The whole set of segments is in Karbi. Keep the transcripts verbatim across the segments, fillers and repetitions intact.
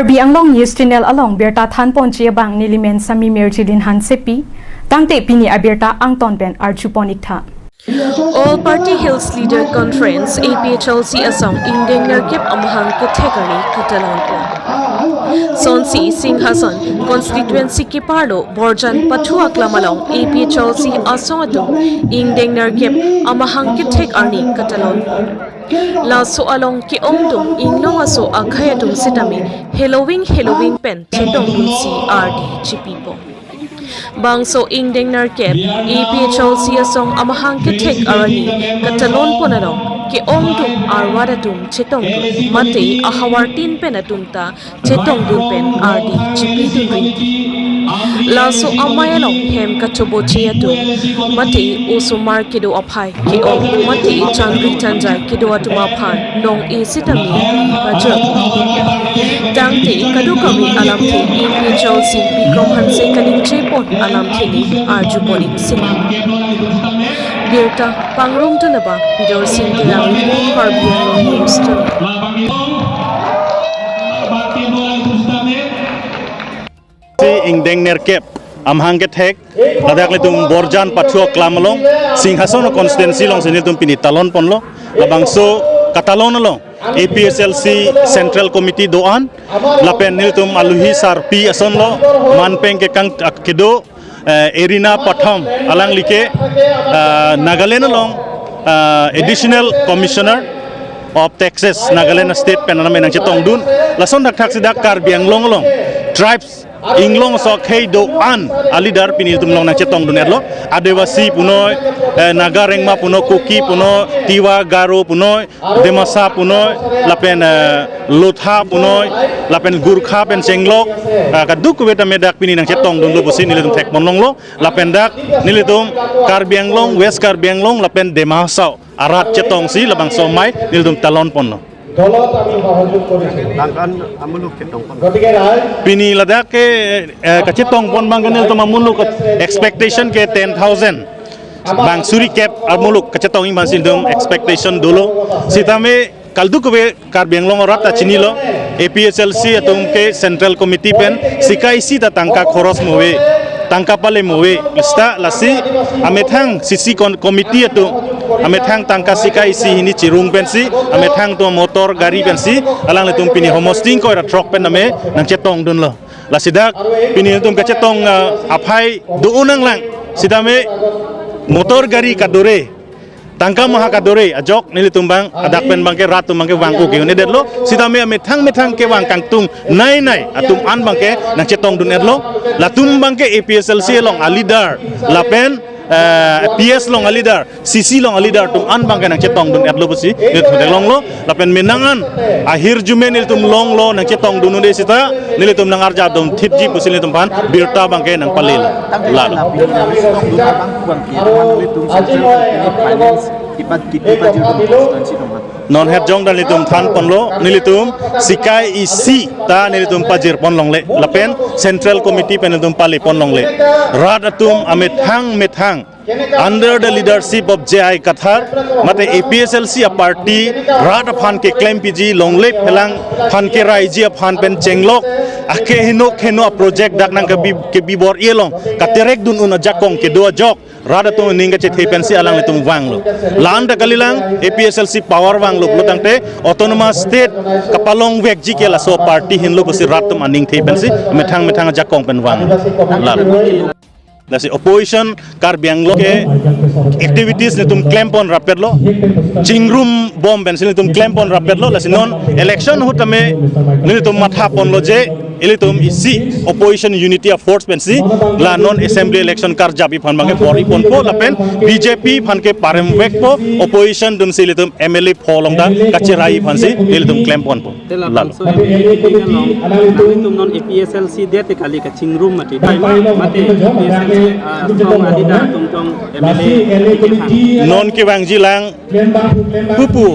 Karbi Anglong News Channel along birta thanponji abang nelimen Sami Mirjilin Hansepi, tangte pini abirta angton pen arjupon iktha. All Party Hills Leader Conference, A P H L C asong ingdeng nerkep amahang kethek arni katalonpon. Sonsi Singhason constituency keparlo Borjan Pathu aklam along A P H L C asong atum ingdeng nerkep amahang kethek arni katalonpon. Laso along ke-ongdung inglong aso akhei atum sitame heloving heloving pen chetongdunsi ardi chipipon. Bangso ingdeng nerkep A P H L C asong amahang kethek arni katalonpon along ke-ongdung arwat atum chetongdun mate ahavartin pen atum ta chetongdun pen ardi chipidun ri. Laso amei along hem kachoboche atum mate osomar kedo aphai ke-ong mate changri chanjai kedo atum aphan nong-e sitame pajok. Tangte kadokave alamthe A P H L C Bikram Hanse kaningje pon alamthe ni arjupon ik sini. Birta pangrumdun abang Bidor Sing Terang, Karbi Anglong News Channel. Si ingdeng nerkep amahang kethek ladak nelitum Borjan Pathu aklam along Singhason constituency alongsi nelitum pini talonponlo. Labangso katalon along A P H L C Central Committee do-an lapen nelitum aluhi sarpi asonlo, manpeng kekang ak-, kedo, eh, Erina Pathom alangli ke, eh, Nagaland along, eh, Additional Commissioner of Taxes Nagaland State pen anam nangchetongdun. Lason thakthak si dak Karbi Anglong along tribes inglong aso akhei do-an aleader pini nelitum along nangchetongdun-etlo. Adivasi punoi, eh, Naga Rengma punoi, Kuki punoi, Tiwa Garo punoi, Dimasa punoi, lapen, eh, Lotha punoi, lapen Gorkha pen chenglok, eh, kadokave tame dak pini nangchetongdunlo pusi nelitum thekponlonglo. Lapen dak nelitum Karbi Anglong, West Karbi Anglong lapen Dima Hasao arat chetongsi labangso amei nelitum talonponlo. দলত আমি সহযোগ কৰিছো। Bang an amuluk chetongpon. গতিকে ৰাইজ Pini ladak ke, eh, kachetongpon abang ke nelitum amuluk expectation ke ten thousand. Bang suri kep amuluk kachetongji aphansi nelitum expectation dolo. Sitame kadokave Karbi Anglong arat ta chinilo, A P H L C atum ke Central Committee pen sika isi ta tangka khoros mo ave, tangka pale mo ave, sita lasi amethang C C kon-, committee atum amethang tangka sika isi hini chirung pensi, amethang atum motor gari pensi, alanglitum pini homosting koi ra throk pen ame nangchetongdunlo. Lasi dak pini nelitum kachetong, ah, aphai do nanglang, sitame motor gari kadore, tangka maha kadore ajok nelitum abang, adak pen abang ke rat atum abang ke vang-o ke-un-edetlo. Sitame amethang methang kevang kangtung nei nei atum an abang ke nangchetongdun-etlo. Latum abang ke A P H L C along aleader lapen, eh, P S along aleader, C C along aleader atum an abang ke nangchetongdun-etlo pusi nelitum theklonglo. Lapen menang an ahirjume nelitum longlo nangchetongdun-un-e sita nelitum nangarjapdun thipji pusi nelitum aphan birta abang ke nangpalelo. Lalo. Nelitum Central Committee Finance kipat kiti pajir constituency dong. Non het jong dan nelitum thanponlo, nelitum sika isi ta nelitum pajirponlongle, lapen Central Committee pen nelitum paleponlongle. Rat atum amethang methang under the leadership of J I Kathar, mate A P H L C a party rat aphan keklempiji, longle phelang aphan keraiji aphan pen chenglok, ake heno heno a project dak nangkebi, kebi bor-i along katerek dun-un ajakong kedo ajok rat atum aning kachethe pensi alanglitum vanglo. La-an ta kalilang, A P H L C power vanglo pulo tangte autonomous state kapalongvekji ke laso party henlo pusi rat atum aning the pensi methang methang ajakong pen vang. Lalo. Lasi opposition Karbi Anglong ke activities nelitum klempon rapetlo. Chingrum bom pensi nelitum klempon rapetlo. Lasi non election ahut tame nelitum mathaponlo je ilitum isi opposition unity a force pensi la non assembly election karjapji aphan abang ke bor-iponpo lapen B J P aphan ke paremvekpo, opposition atumsi ilitum M L A pho along ta kacherai aphansi ilitum klemponpo. Te la Lalo. Bangso M L A meeting along, nanglitum non A P H L C det te kali kachingrum mati. Pai ma, mate A P H L C, ah, strong adi da tum tong M L A meeting hang. Non kevangjilang pupu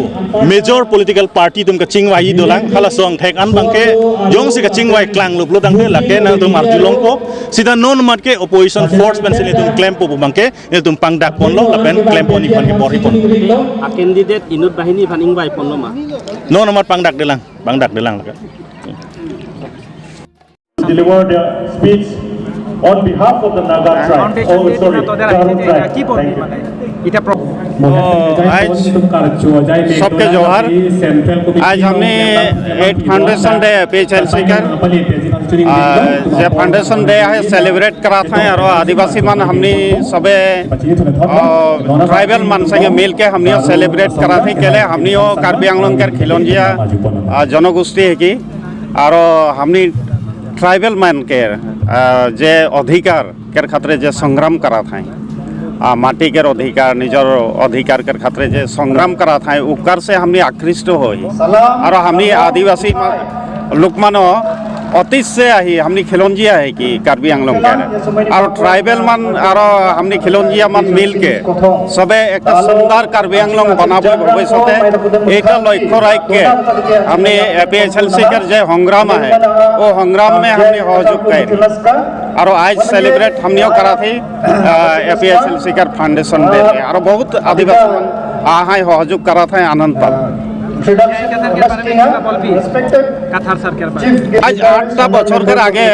major political party atum kachingvai dolang, hala song thek an abang ke jongsi kachingvai klanglo pulo tangte lake nangtum arjulongpo. Sita non mat ke opposition force pensi nelitum klempo pu abang ke nelitum pangdakponlo lapen klemponji aphan ke bor-ipon. A candidate inut banghini aphan ingvaiponlo ma? Non mat pangdakdelang, pangdakdelang lake. Deliver their speech on behalf of the Naga tribe. Oh, sorry, Garo tribe. Thank you. এটা প্র- তো আজ সবকে জোহার। आज हमने eight foundation day एपीएचएलसी कर, आ, जे foundation day है, सेलिब्रेट करात हैं और आदिवासी मन हमनी सबे, आ, ट्राइबल मन संगे मिल के हमनी सेलिब्रेट करात हैं। केले हमनी वो कार्बी आंगलोंग कर खिलौंजिया, आ, जनगोष्ठी है कि, और हमनी ट्राइबल मन के, आ, जे अधिकार कर खातिर जे संग्राम करात हैं, आ, माटी कर अधिकार, निजर अधिकार कर खातिर जे संग्राम करात हैं, उकर से हमनी आकृष्ट होई। और हमनी आदिवासी म-, लोक मानो अतीत से आही हमनी खिलौंजिया है कि कार्बी आंगलोंग कर। और ट्राइबल मन और हमनी खिलौंजिया मन मिल के सबे एक सुंदर कार्बी आंगलोंग बनाबो भविष्यते एक लक्ष्य राख के हमनी एपीएचएलसी कर जे संग्राम है, वो संग्राम में हमनी सहयोग कर। और आज सेलिब्रेट हमनियो करात ही, आ, एपीएचएलसी कर फाउंडेशन डे है। और बहुत आदिवासी मन आहाय सहयोग करात है आनंद पाल। কাথাৰ চাৰ্কেল বা। आज आठ टा बछर कर आगे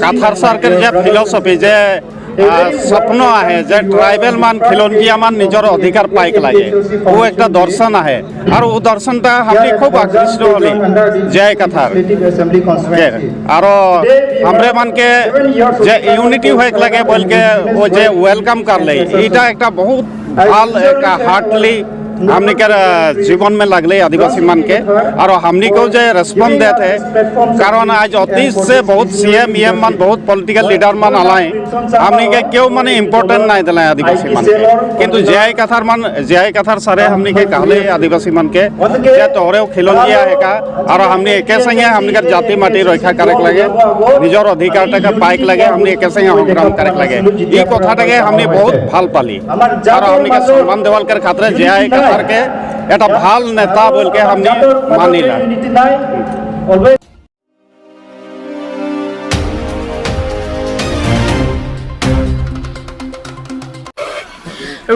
काथार सर कर जे फिलॉसफी जे, आ, सपनो आहे जे ट्राइबल मन खिलौंजिया मन निजर अधिकार पाइक लागे, वो एक दर्शन आहे। और वो दर्शन ता हमनी खूब आकृष्ट होली जे काथार। जे, और हमरे मन के जे यूनिटी होइक लागे बोल के वो जे वेलकम कर ले, इटा एक बहुत ভাল एक हार्टली हमनी के, अ, जीवन में लगले आदिवासी मन के, और हमनी को जे रेस्पॉन्स देते, कारण आज अतीत से बहुत सीएम ईएम मन, बहुत पॉलिटिकल लीडर मन आलाय, हमनी के क्यों माने इम्पोर्टेंट नहीं दिला आदिवासी मन के। किंतु जेआई काथार मन, जेआई काथार सारे हमनी के कहले आदिवासी मन के, जे तोहरे खिलौंजिया है का, और हमनी एके संगे हमनी के जाति माटी रक्षा करेक लागे, निजर अधिकार तक पाइक लागे, हमनी एके संगे संग्राम करेक लागे। ई कथा तक हमनी बहुत ভাল পালি। আৰু আমি কে সন্মান দেৱাল কে খাতৰে জীয়াই কাথাৰ কে এটা ভাল নেতা বুলিকে আমি Manila.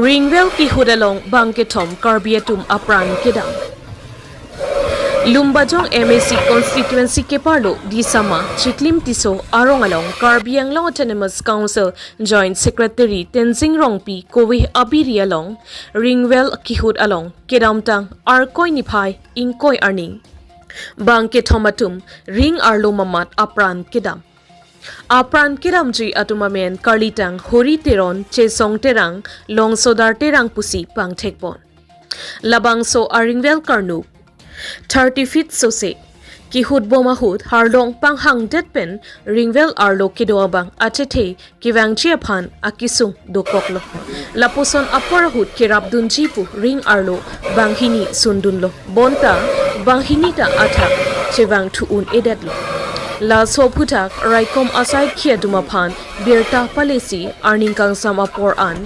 Ringwell kihut along bangkethom Karbi atum apran kedam. Lumbajong M A C constituency keparlo Disama Chiklim Tisso arong along Karbi Anglong Autonomous Council Joint Secretary Tenzing Rongpi kove abiri along Ringwell kihut along kedamtang Arkoi niphai ingkoi arni. Bangkethom atum ring arlo mamat apran kedam. Apran kedamji atum amen karlitang Hori Teron, Chesong Terang, Longsodar Terang pusi pangthekpon. Labangso a-Ringwell karnuk thirty feet sose kihut bom ahut harlong panghangdet pen Ringwell arlo kedo abang achethe kevangji aphan akesung dokoklo. Lapuson apor ahut kerapdunji pu ring arlo banghini sundunlo. Bonta banghini ta athak chevangthu un-edetlo. Laso aphuthak raikom asai khi atum aphan birta palesi arning kangsam apor an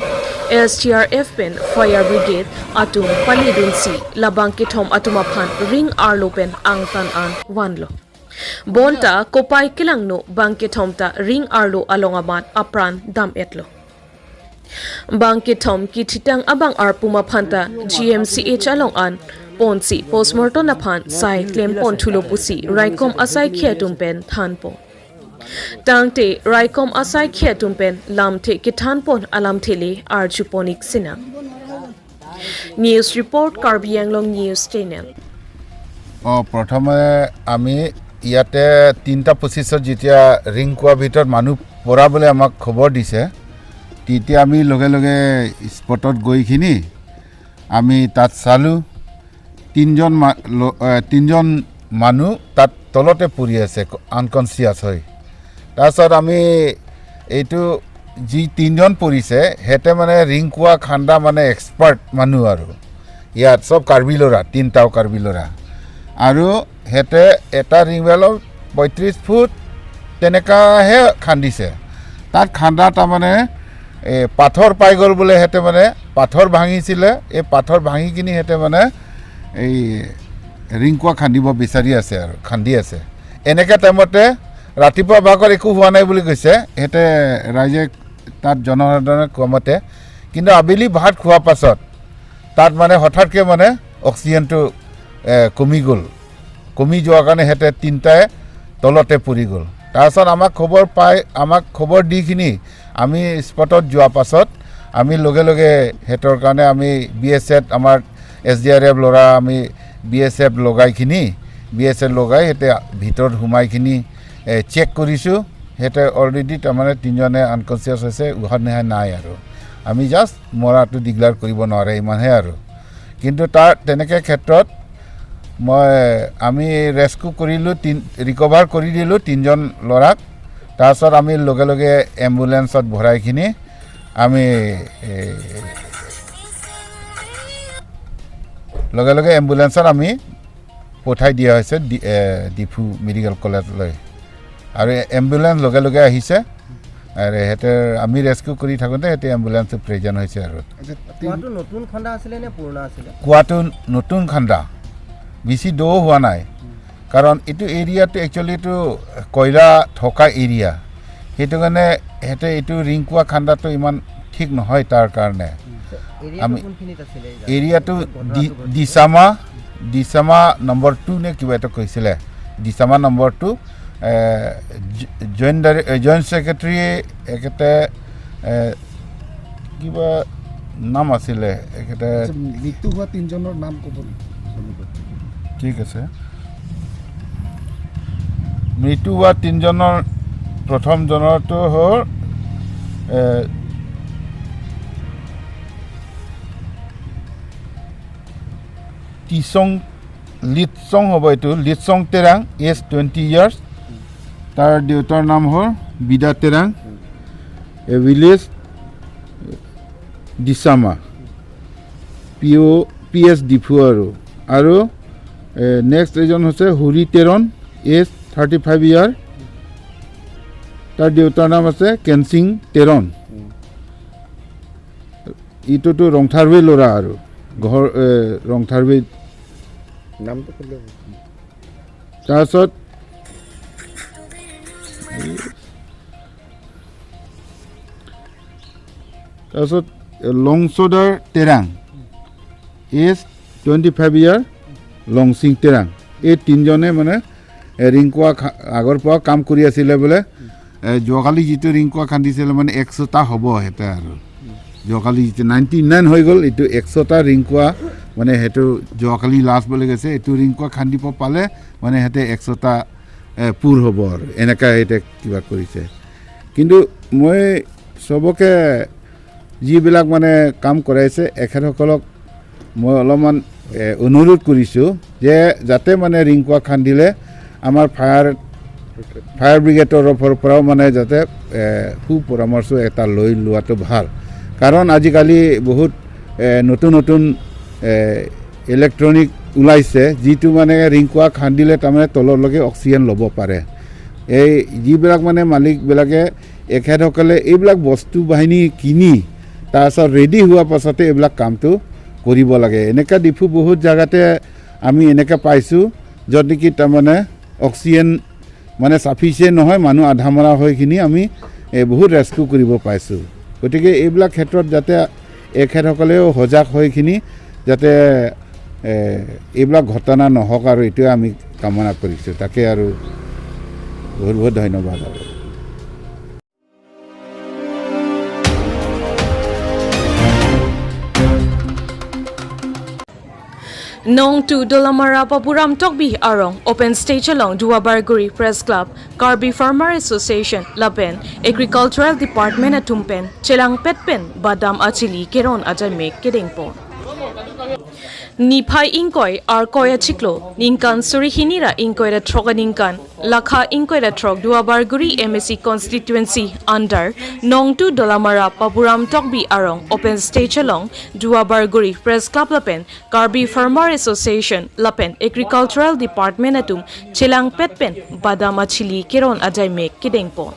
S D R F pen fire brigade atum paledunsi labangkethom atum aphan ring arlo pen angtan an vanlo. Bonta kopai kelangno bangkethom ta ring arlo along amat apran dam-etlo. Bangkethom kithitang abang arpum aphanta G M C H along an ponsi postmortem aphan sai klemponthulo pusi raikom asai khi atum pen thanpon. Tangte raikom asai khi atum pen lamthe kethanpon alamthe le arjupon-ik sinang. News report, Karbi Anglong News Channel. অ, প্ৰথমে আমি ইয়াতে তিনিটা পঁচিছত যেতিয়া ৰিং কোৱাৰ ভিতৰত মানুহ পৰা বুলি আমাক খবৰ দিছে, তেতিয়া আমি লগে লগে স্পটত গৈ কিনি আমি তাত চালোঁ। তিনিজন মা-, ল-, এ, তিনিজন মানুহ তাত তলতে পৰি আছে, আনকনচিয়াছ হৈ। তাৰপিছত আমি এইটো যি তিনিজন পৰিছে, সিহঁতে মানে ৰিং কোৱা খান্দা মানে এক্সপাৰ্ট মানুহ আৰু। ইয়াত চব কাৰ্বি ল'ৰা, তিনিটাও কাৰ্বি ল'ৰা। আৰু সিহঁতে এটা ৰিং ৱেলৰ পঁয়ত্ৰিশ ফুট তেনেকাহে খান্দিছে। তাত খান্দা তাৰমানে এই পাথৰ পাই গ'ল বোলে, সিহঁতে মানে পাথৰ ভাঙিছিলে, এই পাথৰ ভাঙি কিনি সিহঁতে মানে এই ৰিং কোৱা খান্দিব বিচাৰি আছে আৰু খান্দি আছে। এনেকে টাইমতে ৰাতিপুৱা ভাগত একো হোৱা নাই বুলি কৈছে সিহঁতে, ৰাইজে তাত জনসাধাৰণে কোৱা মতে। কিন্তু আবেলি ভাত খোৱাৰ পাছত তাত মানে হঠাৎকে মানে অক্সিজেনটো, এ, কমি গ'ল। কমি যোৱাৰ কাৰণে সিহঁতে তিনিটাই তলতে পৰি গ'ল। তাৰপিছত আমাক খবৰ পাই, আমাক খবৰ দি কিনি আমি স্পটত যোৱা পাছত আমি লগে লগে সিহঁতৰ কাৰণে আমি বি এছ এফ, আমাৰ এছ ডি আৰ এফ ল'ৰা, আমি বি এছ এফ লগাই কিনি, বি এছ এফ লগাই সিহঁতে ভিতৰত সোমাই কিনি চেক কৰিছোঁ। সিহঁতে অলৰেডি তাৰমানে তিনিজনে আনকনচিয়াছ হৈছে, উশাহ নিশাহ নাই আৰু। আমি জাষ্ট মৰাটো ডিক্লেয়াৰ কৰিব নোৱাৰে, ইমানহে আৰু। কিন্তু তাৰ তেনেকে ক্ষেত্ৰত মই, আমি ৰেস্কিউ কৰিলোঁ, তিন, ৰিকভাৰ কৰি দিলোঁ তিনিজন ল'ৰাক। তাৰপিছত আমি লগে লগে এম্বুলেন্সত ভৰাই কিনি আমি, এ, লগে লগে এম্বুলেন্সত আমি পঠাই দিয়া হৈছে ডি-, এ, ডিফু মেডিকেল কলেজলৈ। আৰু এ-, এম্বুলেন্স লগে লগে আহিছে। আৰু সিহঁতে, আমি ৰেস্কিউ কৰি থাকোঁতে সিহঁতে এম্বুলেন্সটো প্ৰেজেণ্ট হৈছে আৰু। আচ্ছা, তিন- কুঁৱাটো নতুন খন্দা আছিলে নে পুৰণা আছিলে? কুঁৱাটো নতুন খন্দা, বেছি দ হোৱা নাই। কাৰণ এইটো এৰিয়াটো একচুৱেলি এইটো কয়লা থকা এৰিয়া, সেইটো কাৰণে সিহঁতে এইটো ৰিংকুঁৱা খান্দাটো ইমান ঠিক নহয় তাৰ কাৰণে। এৰিয়াটো আমি কোনখিনিত আছিলে? এৰিয়াটো দি-, দিচামা, দিচামা নম্বৰ টু নে কিবা এটা কৈছিলে, দিচামা নম্বৰ টু, এ, জ-, জইণ্ট ডাইৰে-, এ, জইণ্ট ছেক্ৰেটাৰী এখেতে, এ, কিবা নাম আছিলে এখেতে। আচ্ছা, মৃত্যু হোৱা তিনিজনৰ নাম ক'ব নেকি? ঠিক আছে। মৃত্যু হোৱা তিনিজনৰ প্ৰথমজনৰটো হ'ল, এ, টিচং, লিটচং হ'ব এইটো, লিটচং তেৰাং, এজ টুৱেণ্টি ইয়াৰ্ছ। তাৰ দেউতাৰ নাম হ'ল বিদা তেৰাং, এ ভিলেজ দিচামা, পি অ', পি এছ ডিফু আৰু। আৰু, এ, নেক্সট এজন হৈছে হুৰি Teron, age thirty five year. তাৰ দেউতাৰ নাম আছে কেনচিং তেৰণ। ইটোতো ৰংথাৰৱে ল'ৰা আৰু, ঘৰ, এ, ৰংথাৰৱে। নামটো ক'লে হ'ব। তাৰপিছত, তাৰপিছত লংচদাৰ Terang, age twenty five year, লংচিং তেৰাং। এই তিনিজনে মানে, এ, ৰিংকুঁৱা খা-, আগৰ পৰা কাম কৰি আছিলে বোলে। এ, যোৱাকালি যিটো ৰিংকুঁৱা খান্দিছিলে মানে একশটা হ'ব সিহঁতে আৰু। যোৱাকালি যিটো নাইণ্টি নাইন হৈ গ'ল, এইটো একশটা ৰিংকুঁৱা মানে সেইটো যোৱাকালি লাষ্ট বুলি কৈছে। এইটো ৰিংকুঁৱা খান্দিব পালে মানে সিহঁতে একশটা, এ, পূৰ হ'ব আৰু। এনেকা সিহঁতে কিবা কৰিছে। কিন্তু মই চবকে যিবিলাক মানে কাম কৰাইছে, এখেতসকলক মই অলপমান, এ, অনুৰোধ কৰিছোঁ যে যাতে মানে ৰিংকুঁৱা খান্দিলে আমাৰ ফায়াৰ, ফায়াৰ ব্ৰিগেডৰ তৰফৰ পৰাও মানে যাতে, এ, সুপৰামৰ্শ এটা লৈ লোৱাটো ভাল। কাৰণ আজিকালি বহুত, এ, নতুন নতুন, এ, ইলেক্ট্ৰনিক ওলাইছে, যিটো মানে ৰিংকুঁৱা খান্দিলে তাৰমানে তললৈকে অক্সিজেন ল'ব পাৰে। এই যিবিলাক মানে মালিকবিলাকে, এখেতসকলে এইবিলাক বস্তু বাহিনী কিনি তাৰপিছত ৰেডি হোৱাৰ পাছতে এইবিলাক কামটো কৰিব লাগে। এনেকা ডিফু বহুত জেগাতে আমি এনেকা পাইছোঁ, য'ত নেকি তাৰমানে অক্সিজেন মানে ছাফিচিয়েণ্ট নহয়, মানুহ আধা মৰা হৈ কিনি আমি, এ, বহুত ৰেস্কিউ কৰিব পাইছোঁ। গতিকে এইবিলাক ক্ষেত্ৰত যাতে এখেতসকলেও সজাগ হৈ কিনি যাতে, এ, এইবিলাক ঘটনা নহওক আৰু এইটোৱে আমি কামনা কৰিছোঁ। তাকে আৰু বহুত বহুত ধন্যবাদ আৰু। Nongtu Dolamara Papuram Tokbi arong open stage along Duarbagori Press Club, Karbi Farmer Association lapen Agricultural Department atum pen chelangpet pen badam achili keron ajaimek kedengpon. Niphai ingkoi arkoi achiklo, ningkan suri hini ra ingkoi ra throk aningkan, lakha ingkoi ra throk Duarbagori M A C constituency under Nongtu Dolamara Papuram Tokbi arong open stage along Duarbagori Press Club lapen Karbi Farmer Association lapen Agricultural Department atum chelangpet pen badam achili keron ajaimek kedengpon.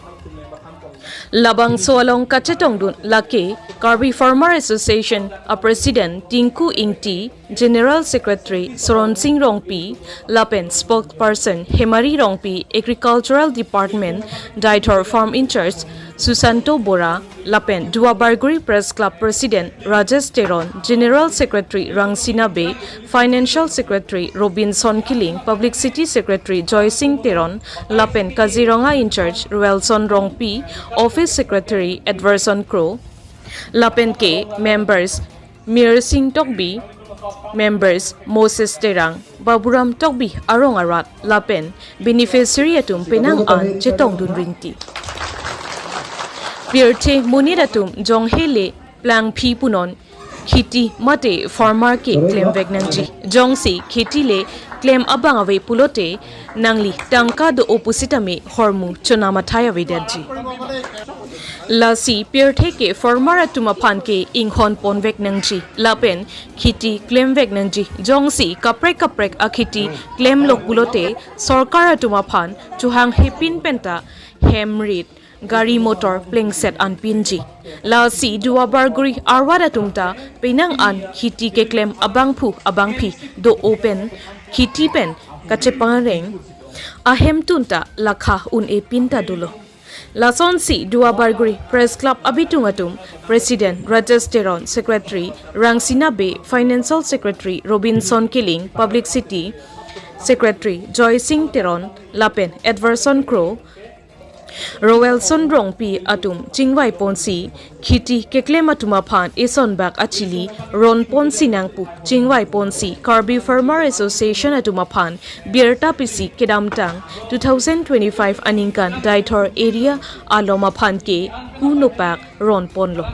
Labangso along kachetongdun lake Karbi Farmer Association a President Tinku Ingti, General Secretary Soron Sing Rongpi, lapen Spokesperson Hemari Rongpi, Agricultural Department, Deithor Farm in-charge Susanto Bora, lapen Duar Bagori Press Club President Rajesh Teron, General Secretary Rangsina Bey, Financial Secretary Robinson Killing, Publicity Secretary Joy Sing Teron, lapen Kaziranga in-charge Ruelson Rongpi, Office Secretary Edverson Kro, lapen ke members Mir Sing Tokbi, members Moses Terang, Baburam Tokbi arong arat lapen beneficiary atum penang an chetongdun rinti. Pirthe monit atum jonghe le plangphi punon kheti mate farmer ke klemvek nangji. Jongsi kheti le klem abang ave pulote nangli tangka do-o pusitame hormu chonam athai avedetji. Lasi pirthe ke farmer atum aphan ke inghon ponvek nangji. Lapen kheti klemvek nangji. Jongsi kaprek kaprek akheti klemlo pulote sorkar atum aphan chohang hepin penta hem rit gari motor plengset anpinji. Lasi Duar Bagori arwat atum ta penang an kheti keklem abangphu abangphi do-o pen kheti pen kachepangreng ahemtun ta lakha un-e pin ta dolo. Lasonsi Duar Bagori Press Club abitung atum, President Rajesh Teron, Secretary Rangsina Bey, Financial Secretary Robinson Killing, Publicity Secretary Joy Sing Teron, lapen Edverson Kro, Roelson Rongpi atum chingvai ponsi kheti keklem atum aphan eson bak achili ron ponsi nang pu chingvai ponsi Karbi Farmer Association atum aphan birta pisi kedamtang two thousand twenty-five aningkan Deithor area alom aphan ke kunopak ron ponlo.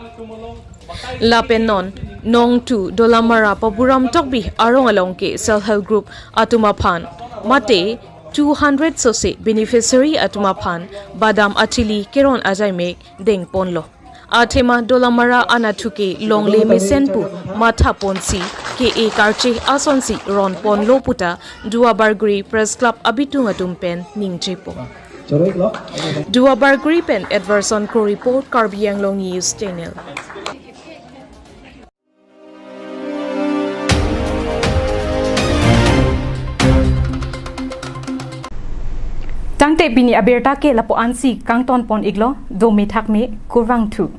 Lapen non Nongtu Dolamara Paburam Tokbi arong along ke self help group atum aphan mate two hundred sose beneficiary atum aphan badam achili keron ajaimek deng ponlo. Athema Dolamara anatthu ke longle mesen pu matha ponsi ke e karche asonsi ron ponlo puta Duar Bagori Press Club abitung atum pen ningje pon. Duar Bagori pen Edverson Kro report, Karbi Anglong News Channel. Tangte pini abirta ke lapu ansi kangton pon iklo, do methak me kurvangthu.